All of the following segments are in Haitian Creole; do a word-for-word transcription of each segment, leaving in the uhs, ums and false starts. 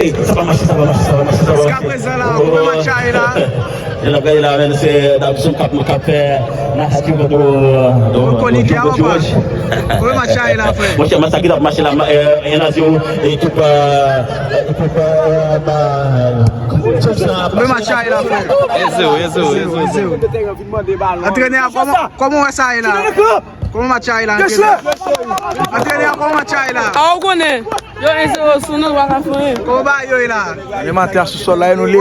Sa pa mache, sa pa mache, sa pa mache, sa pa mache. Jiskaprezan la, kouman match la ye la? Jan n ap gade la, men, se Dabson k ap, k ap fè natativ kont, kont Kolidya, papa. Kouman match la ye la, frè? Monchè, match la ki t ap mache la, ma-, eh, en a zewo, ekip, eh, ekip, eh, ba, kouman match la ye la, frè? En zewo, en zewo, en zewo. Antrenè a, kòman, kòman w wè sa ye la? Kòman match la ye la, antrenè? Antrenè a, kòman match la ye la? A, ou konnen. Yo en zewo sou nou, nou pa ka fè anyen. Kòman bagay yo ye la? Animatè a sou sòl la, e nou li.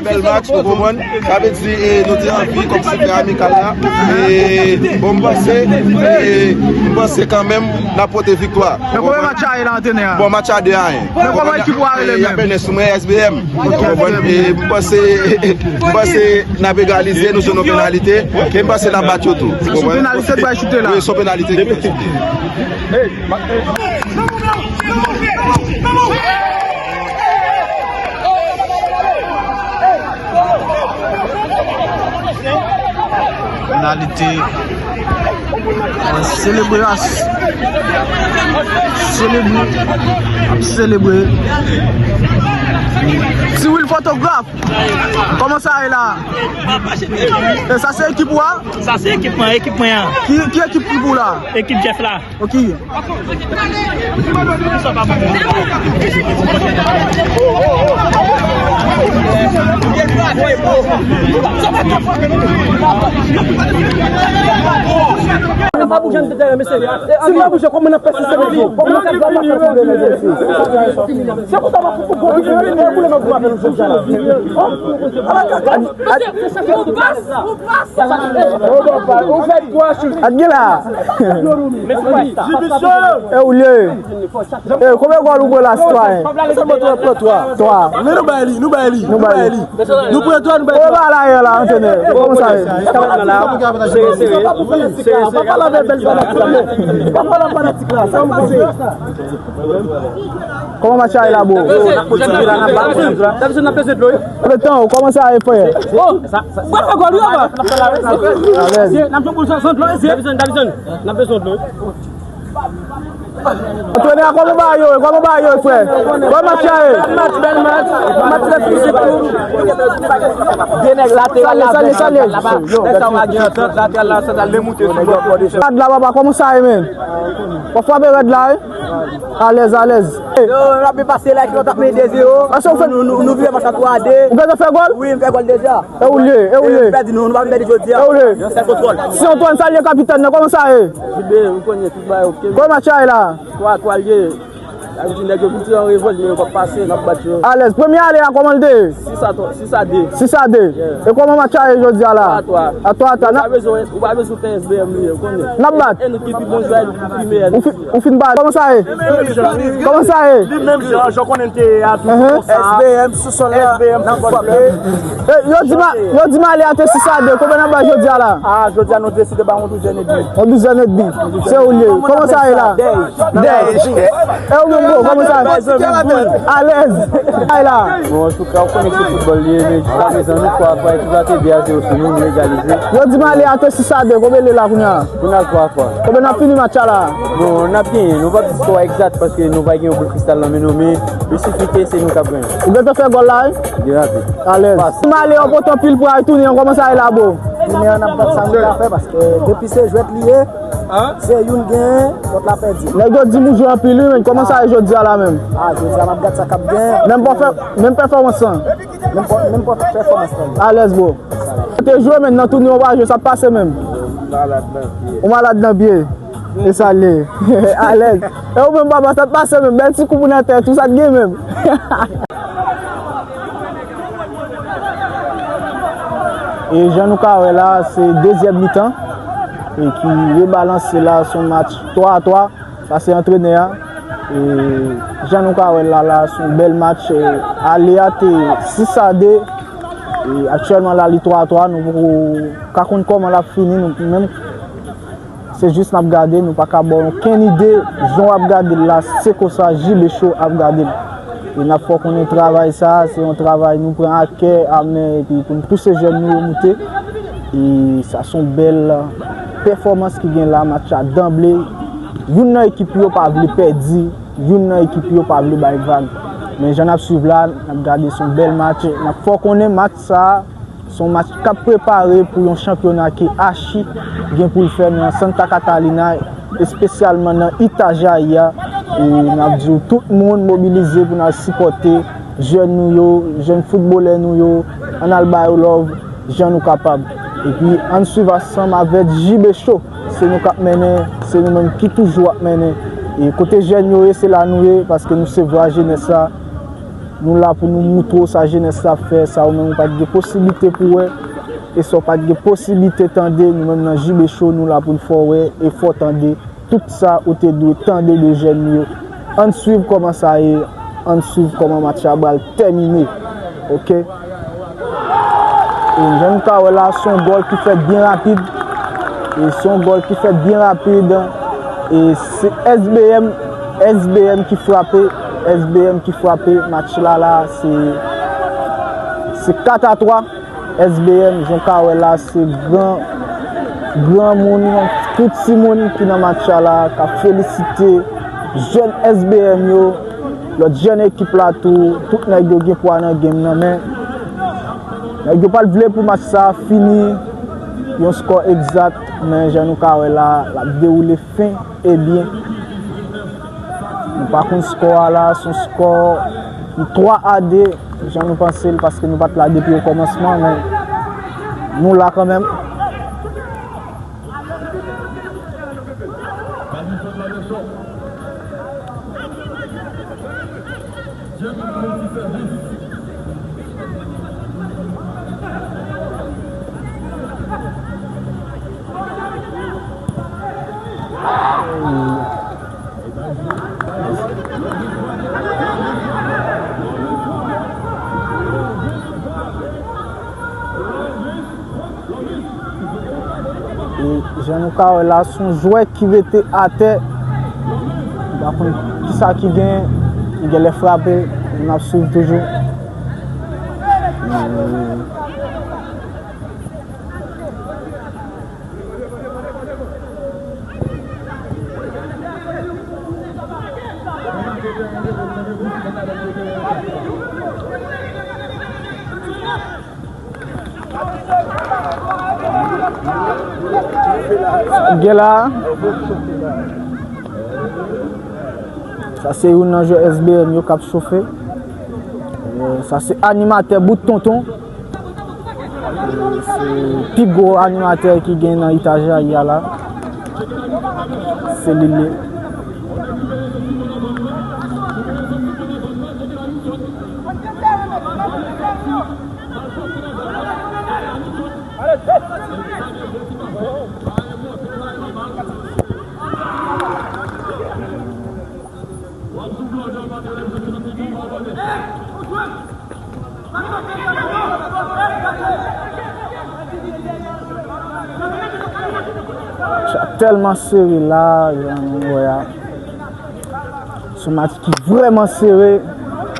Bèl match, ou konprann? Sa vle di, e, nou te anvi kòmsi fè amikal la. E, bon, m panse, e, m panse kanmenm n ap pote viktwa. Men kòman match a ye la, antrenè a? Bon, match a de a yen. Men kòman ekip ou a rele menm? Y ap mennen sou mwen, S B M. Ou konprann? E, m panse, m panse n ap egalize, nou jwenn yon penalite. E m panse n ap bat yo tou. Ou konprann? Se sou penalite k bay choute la? Wi, se yon penalite ki bay choute. Penalite. Selebre a. Selebre. Ap selebre. Ti Will fotograf. Kòman sa ye la? E sa se ekip ou a? Sa se ekip mwen, ekip mwen an. Ki, ki ekip ki pou la? Ekip Jeff la. Ok. Sa pa bouje, m te tèlè, mesye. Si m pa bouje, kòman n ap pèse se mesye? Kòman n ap pèse se mesye? Se konsa m ap fouti gwo vini, e boule nan gwo avè nou jodi a la. Ala kaka. Ou fè twa chout. At gen la. E ou lye. E konbyen gòl ou pran la, sitwayen? Sa mwen twa, pran twa. Twa. Men nou bay li, nou bay li, nou bay li. Nou pran twa, nou bay twa. Ou ba la yè la, antrenè. Kòman sa ye? Sere, sere. Sere, sere. Pa pale avè bèl fanatik la. Pa pale avè fanatik la. Sa ou pase? Kòman match a ye la, bro? Yo, n ap konsantre la, n ap bat konsantre la. Letan, kòman sa ye, frè? Alèz. Antrenè, kòman bagay yo ye? Kòman bagay yo ye, frè? Kòman match a ye? Bèl match, bèl match. Match trè fizik tou. De nèg lateral la, salye, salye, salye. Nèg sa yo pa gen antant, lateral la, santral, demoute sou bò kote. Rèd la, papa, kòman sa ye, menn? W ap frape rèd la, wi? Alèz, alèz. Yo, n ap byen pase la, ekip la t ap mennen de zewo. Pase ou fè. Nou, nou, nou vire match la twa a de. Ou gentan fè gòl? Wi, m fè gòl deja. E ou lye, e ou lye. E m pèdi, nou, nou pa pèdi jodi a. E ou lye. Yon sèl kontwòl. Si Antoine salye kapitèn nan, kòman sa ye? Jibe, ou konnen tout bagay, ok. Kòman match a ye la? Twa twa l ye. Sa vle di nèg yo vin tire yon revòlt, men yo p ap pase, n ap bat yo. Alèz. Premye ale a, kòman l te ye? Sis a twa, sis a de. Sis a de. Yeah. E kòman match a ye jodi a la? Twa twa. A twa twa. Ou pa bezwen, ou pa bezwen fè S B M li ye, ou konnen. N ap bat. E nou ki pi bon jwè, nou ki pi meyè. Ou fi-, ou fin bat. Kòman sa ye? Kòman sa ye? Li menm jan, jan konnen te ye a, tou konsa. S B M sou sòl la, n ap frape. E, yo di ma-, yo di m ale a te sis a de. Konbyen n ap bay jodi a la? A, jodi a nou deside ba yon douzèn edmi. Yon douzèn edmi. Se ou l ye. Kòman sa ye la? Dèy. E ou menm, bro, kòman sa ye? Alèz. Ay la. Bon, antouka, ou konnen se foutbòl li ye, men jiskaprezan, nou twa twa, ekip la te de a zewo sou nou, nou egalize. Yo di m ale a te sis a de, konbyen l ye la kounye a? Kounye a twa twa. Konbyen n ap fini match la? Bon, n ap genyen, nou p ap di skò egzat paske nou pa gen yon boul kristal nan men nou, men il suffit ke se nou k ap genyen. Ou gentan fè gòl la, wi? Byen rapid. Alèz. Pas. M ale, enpòtan anpil pou al tounen an, kòman sa ye la, bro? Tounen an, n ap bat sa nou ka fè, paske depi se jwèt li ye, se youn genyen, lòt la pèdi. Nèg yo di m ou jwe anpil, wi, men kòman sa ye jodi a la menm? A, jodi a, n ap gad sa k ap genyen. Menm pòfè-, menm pèfòmans lan? Menm pò-, menm pò-, pèfòmans lan. Alèz, bro. Ou te jwe, men nan tounen an ou pa jwe, sa ap pase menm? Ou malad nan pye. Ou malad nan pye. E sa l ye. Alèz. E ou menm, papa, sa ap pase menm? Bèl ti kou pou nan tèt ou, sa t gen menm? E jan nou ka wè la, se dezyèm mitan e ki rebalanse la, se yon match twa a twa. Sa se antrenè a. E jan nou ka wè l la, la, se yon bèl match. E ale a te sis a de. E aktyèlman la, li twa a twa. Nou poko ka konn kòman l ap fini, nou menm. Se jis n ap gade, nou pa ka ba w okenn ide. Jan w ap gade l la, se konsa Jibe Show ap gade l. E n ap fè w konnen travay sa a, se yon travay nou pran a kè, a men, epi pou n pouse jèn nou yo moute. E sa se yon bèl pèfòmans ki gen la, match la danble. Youn nan ekip yo pa vle pèdi, youn nan ekip yo pa vle bay vag. Men jan n ap swiv la, n ap gade se yon bèl match. N ap fè w konnen match sa a, se yon match k ap prepare pou yon chanpyona ke Achi gen pou l fè nan Santa Catalina, espesyalman nan Itajaí a. E n ap di w tout moun mobilize pou n al sipòte jèn nou yo, jèn foutbolè nou yo, ann al ba yo love jan nou kapab. Epi ann swiv ansanm avèk Jibe Show. Se nou k ap mennen, se nou menm ki toujou ap mennen. E kote jèn yo ye, se la nou ye, paske nou se vwa jenès la. Nou la pou nou moutre w sa jenès la ap fè, sa ou menm ou pa t gen posiblite pou wè, e sa w pa t gen posiblite tande, nou menm nan J B Show, nou la pou n fè w wè e fè w tande tout sa ou te dwe tande de jèn yo. Ann swiv kòman sa ye, ann swiv kòman match la pral tèmine. Oke? E jan nou ka wè la, se yon gòl ki fèt byen rapid. E se yon gòl ki fèt byen rapid. E se S B M, S B M ki frape, S B M ki frape. Match la la, se, se kat a twa. S B M, jan w ka wè la, se gran, granmoun, tout timoun ki nan match la la, k ap felisite jèn S B M yo. Lòt jèn ekip la tou, tout nèg yo gen pwa nan game nan, men nèg yo pa t vle pou match sa a fini yon skò egzak, men jan nou ka wè la, l ap dewoule fen e byen. Nou pa konn skò a la, se yon skò twa a de, jan nou panse l, paske nou pa t la depi okòmansman, men nou la kanmenm. E jan nou ka wè la, se yon jwè ki rete atè. M pa konn kisa ki gen, li genlè frape, n ap swiv toujou. Sa k gen la a? Sa se youn nan jwè S B M yo k ap chofe. Euh, sa se animatè Bout Tonton. Euh, se pi gwo animatè ki gen nan etaj la, y a la. Se li l ye. Sa tèlman sere la, jan nou wè a. Se yon match ki vrèman sere.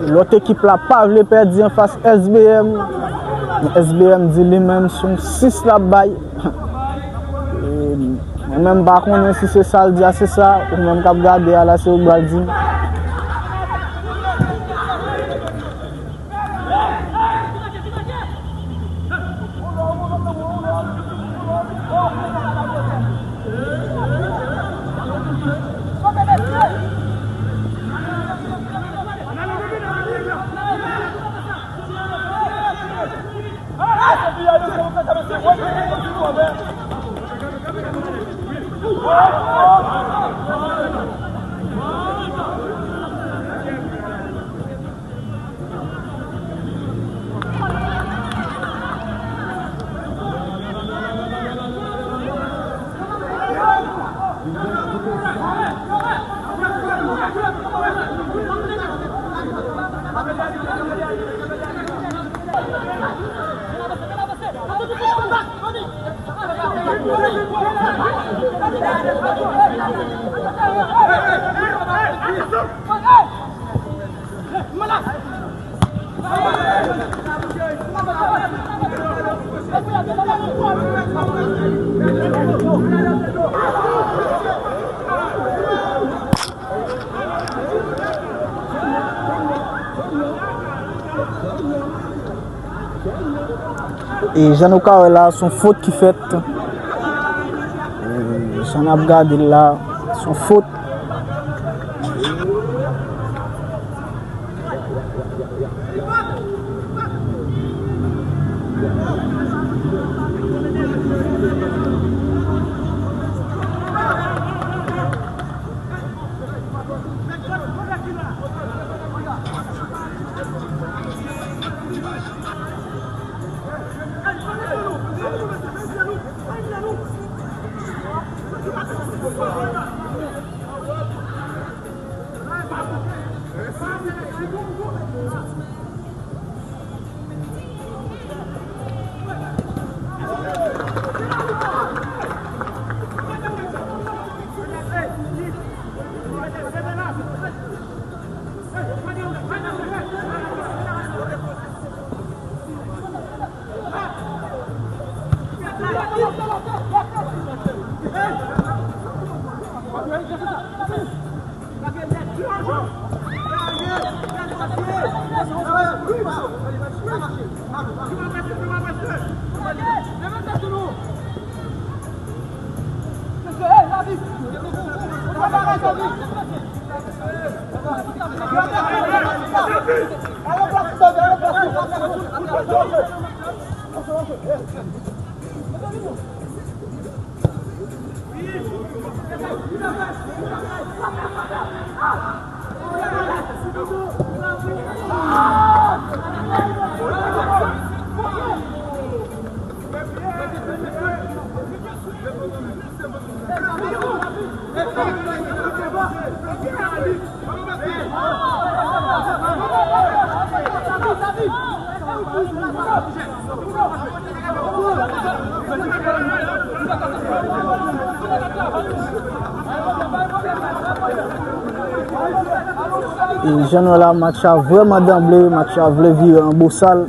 Lòt ekip la pa vle pèdi anfas S B M. Men S B M di li menm se yon sis l ap bay. E mwen menm m pa konnen si se sa l di a se sa, ou menm k ap gade a la se ou k pral di m. E jan nou ka wè la, se yon fot ki fèt. E jan n ap gade l la, se yon fot. E jan nou wè la, match la vrèman danble, match la vle vire an bosal.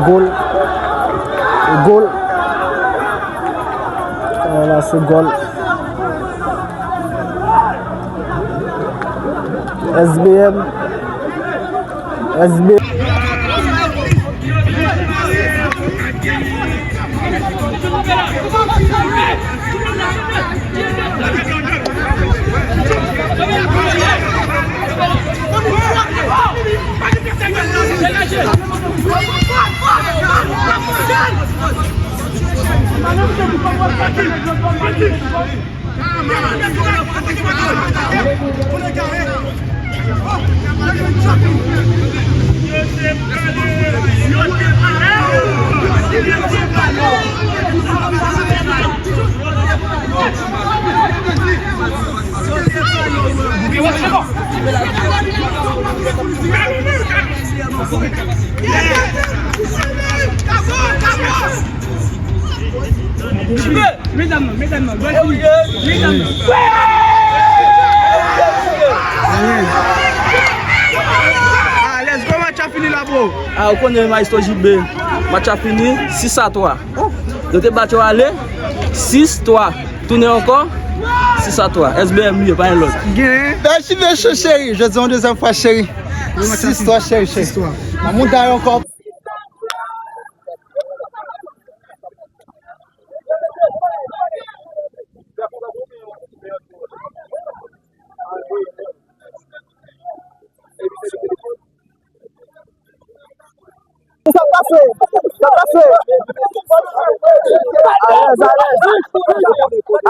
Gol. Gol. Voilà, se gol. S B M. S B M. Medam nan, medam nan, dwèt li. Medam nan. Ah, let's go, match a fini la, bro. Ah, ou konnen Maestro J B. Match a fini, sis a twa. Oh, yo te bat yo ale, sis twa. Tounen ankò, sis a twa. S B M li ye, pa gen lòt. Gen. Bèl J B cho, cheri. Jodi yon dezyèm fwa, cheri. Sis twa, cheri, cheri. Sis twa. Nan mouda yo ankò. Sa pase, sa pase. Alèz, alèz.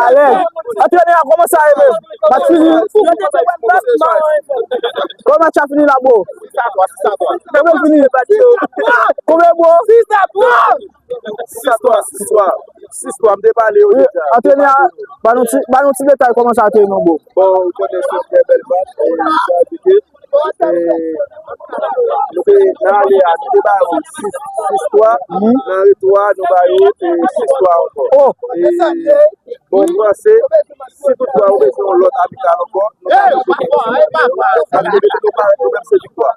Alèz. Antrenè a kòmanse ale menm. Match fini. Kòman match a fini la, bro? Konbyen fini? Konbyen, bro? Sis a twa. Sis twa, sis twa. Sis twa, m te pale yo deja. Antrenè a, ba nou ti, ba nou ti detay kòman sa te ye, non, bro. Bon, ou konnen se trè bèl match, e, sa pike. E, nou te, nan ale a, nou te ba yo sis, sis twa. Nan retou a, nou ba yo, e, sis twa ankò. Oh! E, bon, m panse, si toutfwa ou bezwen yon lòt amikal ankò, nou ka mete nou parèt nou menm se viktwa.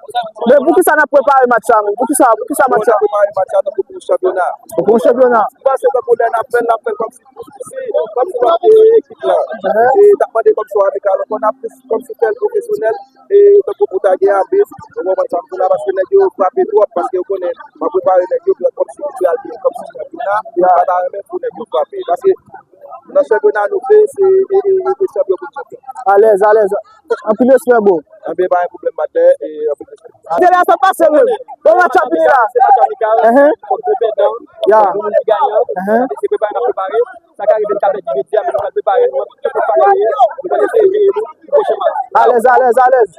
Men poukisa n ap prepare match sa menm? Poukisa, poukisa match sa? N ap prepare match sa tankou pou yon chanpyona. Pou yon chanpyona. M panse tankou lè n ap fè l, n ap fè l kòmsi, si, kòmsi n ap, e, ekip la. E, n ap mande kòmsi yon amikal ankò, n ap plis kòmsi fè l pwofesyonèl, e, tankou pou ta gen abit, ou konprann sa m di w la, paske nèg yo frape twòp, paske yo konnen m ap prepare nèg yo, kòmsi pou yo al vin kòmsi chanpyona, yo pa ta renmen pou nèg yo frape. Paske nan chanpyona nou vle, se e, e, e, e chanpyon pou chanpyon. Alèz, alèz. Anpil respè, bro. Anpil pa gen pwoblèm, patnè, e anpil respè. Se la sa pase, bro. Bon match ap vini la. Se match amikal. Fòk de pèdan. Ya. Pou moun ki ganyan. Se prepare n ap prepare. Sa ka rive n ka pèdi jodi a, men nou pral prepare nou, tout fòs pa genyen, nou pral eseye jere nou pou pwochen match. Alèz, alèz, alèz.